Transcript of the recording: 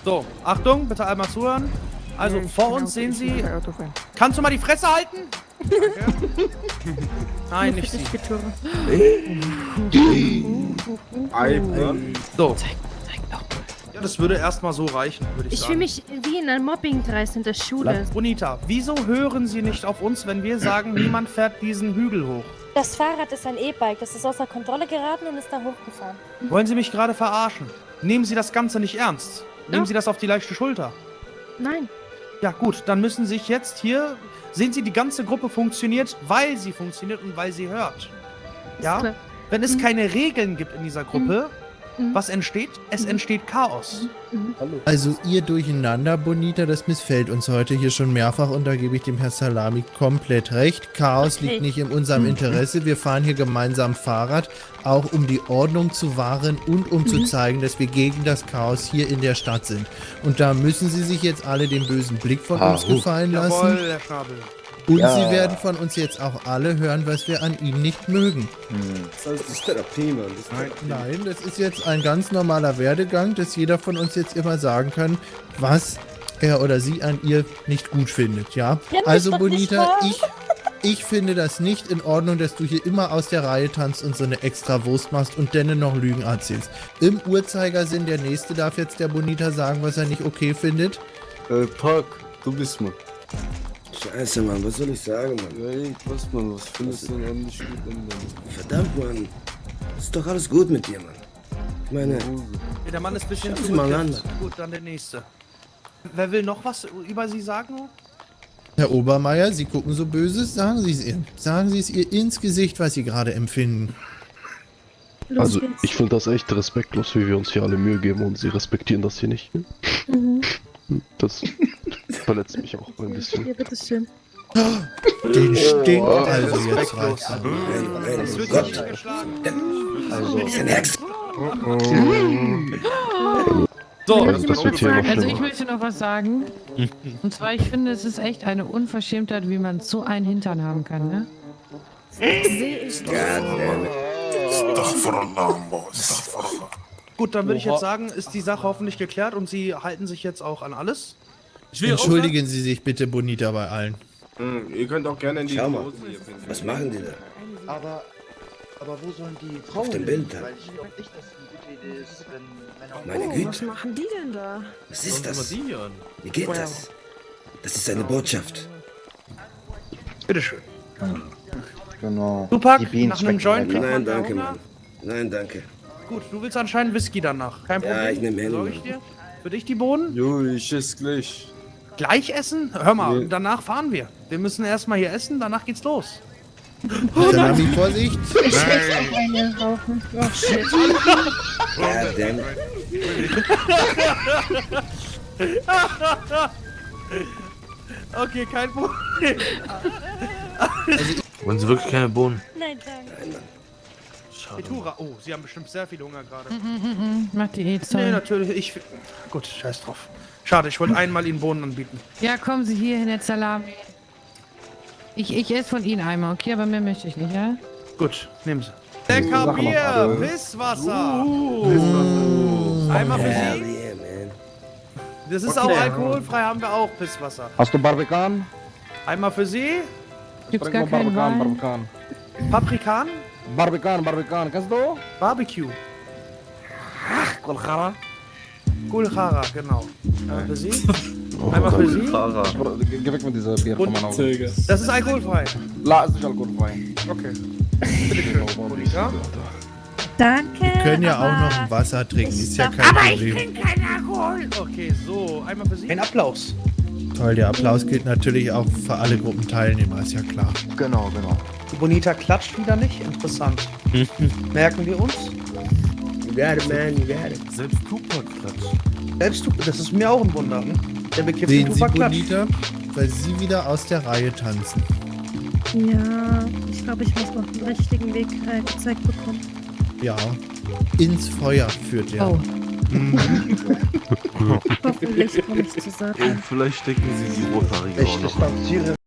So, Achtung, bitte einmal zuhören. Also vor uns sehen Sie... Kannst du mal die Fresse halten? Danke. Nein, nicht Sie. So. Ja, das würde erstmal so reichen, würde ich Ich sagen. fühle mich wie in einem Mobbingkreis in der Schule. Bonita, wieso hören Sie nicht auf uns, wenn wir sagen, niemand fährt diesen Hügel hoch? Das Fahrrad ist ein E-Bike. Das ist außer Kontrolle geraten und ist da hochgefahren. Wollen Sie mich gerade verarschen? Nehmen Sie das Ganze nicht ernst. Nehmen Sie das auf die leichte Schulter. Nein. Ja gut, dann müssen Sie sich jetzt hier... Sehen Sie, die ganze Gruppe funktioniert, weil sie funktioniert und weil sie hört. Ja? klar. Wenn es keine Regeln gibt in dieser Gruppe, was entsteht? Es entsteht Chaos. Also ihr Durcheinander, Bonita, das missfällt uns heute hier schon mehrfach und da gebe ich dem Herr Salami komplett recht. Chaos liegt nicht in unserem Interesse. Wir fahren hier gemeinsam Fahrrad, auch um die Ordnung zu wahren und um zu zeigen, dass wir gegen das Chaos hier in der Stadt sind. Und da müssen Sie sich jetzt alle den bösen Blick von uns gefallen lassen. Jawohl, Herr Schnabel. Und Sie werden von uns jetzt auch alle hören, was wir an Ihnen nicht mögen. Das ist Therapie, Mann. Nein, das ist jetzt ein ganz normaler Werdegang, dass jeder von uns jetzt immer sagen kann, was er oder sie an ihr nicht gut findet, ja? Ja, das Also ist doch nicht Bonita, wahr. ich finde das nicht in Ordnung, dass du hier immer aus der Reihe tanzt und so eine extra Wurst machst und dann noch Lügen erzählst. Im Uhrzeigersinn, der Nächste darf jetzt der Bonita sagen, was er nicht okay findet. Park, du bist man. Scheiße, Mann, was soll ich sagen, Mann? Ja, irgendwas, Mann. Was findest du denn nicht gut an Verdammt, Mann. Ist doch alles gut mit dir, Mann. Ich meine, Ja, der Mann ist ein bisschen Schauen Sie mal an. Gut, dann der Nächste. Wer will noch was über Sie sagen? Herr Obermeier, Sie gucken so böse, sagen Sie es ihr. Sagen Sie es ihr ins Gesicht, was Sie gerade empfinden. Los Also geht's. ich finde das echt respektlos, wie wir uns hier alle Mühe geben und sie respektieren das hier nicht. Das verletzt mich auch ein bisschen. Ja, bitteschön. Den stinkt also jetzt reicht's. Das wird Gott. nicht geschlagen. ist ein Hex. So, Also das wird hier noch Also ich schlimmer. möchte noch was sagen. Und zwar, ich finde, es ist echt eine Unverschämtheit, wie man so einen Hintern haben kann, ne? gut, dann würde ich jetzt sagen, ist die Sache hoffentlich geklärt und Sie halten sich jetzt auch an alles. Entschuldigen Sie sich bitte, Bonita, bei allen. Ihr könnt auch gerne in die Schau mal. Hose hier finden. Was machen die da? Aber wo sollen die Frauen Auf dem hin? Bild da. Weil ich glaube nicht, dass es eine gute Idee ist, wenn Männer... Meine Was Güte, machen die denn da? was ist das? Wie geht das? Das ist eine Botschaft. Bitteschön. Genau. Tupac, Die Bienen nach einem schmecken Joint lecker. kriegt Nein, man danke, Hunger? Mann. Nein, danke. Gut, du willst anscheinend Whisky danach. Kein Ja, Problem. ich nehme hin, Besorge ich Mann. dir. Für dich die Bohnen? Jo, ich esse gleich. Gleich essen? Hör mal, Nee. danach fahren wir. Wir müssen erstmal hier essen, danach geht's los. Salami, Vorsicht. Eine rauchen. Oh shit. Ja, denn. Okay, kein Problem. Wollen Sie wirklich keine Bohnen? Nein, danke. Petura. Oh, Sie haben bestimmt sehr viel Hunger gerade. Mach Diät, Nee, sorry. natürlich. Gut, scheiß drauf. Schade, ich wollte einmal Ihnen Bohnen anbieten. Ja, kommen Sie hier hin, jetzt Salami. Ich esse von Ihnen einmal, okay? Aber mehr möchte ich nicht, ja? Gut, nehmen Sie. Lecker Bier, Pisswasser. Einmal für Hell Sie. yeah, man. Das ist auch alkoholfrei, haben wir auch Pisswasser. Hast du Barbican? Einmal für Sie. Gibt's gar keinen Wein? Barbican. Paprikan, Barbican, kannst du? Barbecue. Kolchara? Gulchara, genau. Einmal für Sie. Einmal für Sie. Geh weg mit dieser Bier von meiner Augen. Das ist alkoholfrei. La, ist nicht alkoholfrei. Okay. Bitteschön, Monika. Danke. Können ja auch aber noch ein Wasser trinken, ist ja doch- kein Problem. Okay, so, einmal für Sie. Ein Applaus. Toll, der Applaus gilt natürlich auch für alle Gruppenteilnehmer, ist ja klar. Genau. Die Bonita klatscht wieder nicht. Interessant. Merken wir uns? You got it, man, you got it. Selbst Tupac klatscht. Selbst du, das ist mir auch ein Wunder. Hm? Der bekiffte Sehen Sie, Tupac klatscht. Bonita, weil Sie wieder aus der Reihe tanzen. Ja, ich glaube, ich muss noch den richtigen Weg gezeigt bekommen. Ja, ins Feuer führt er. Oh. Hoffentlich komme ich zusammen. Vielleicht stecken Sie die Rothaarige auch noch an.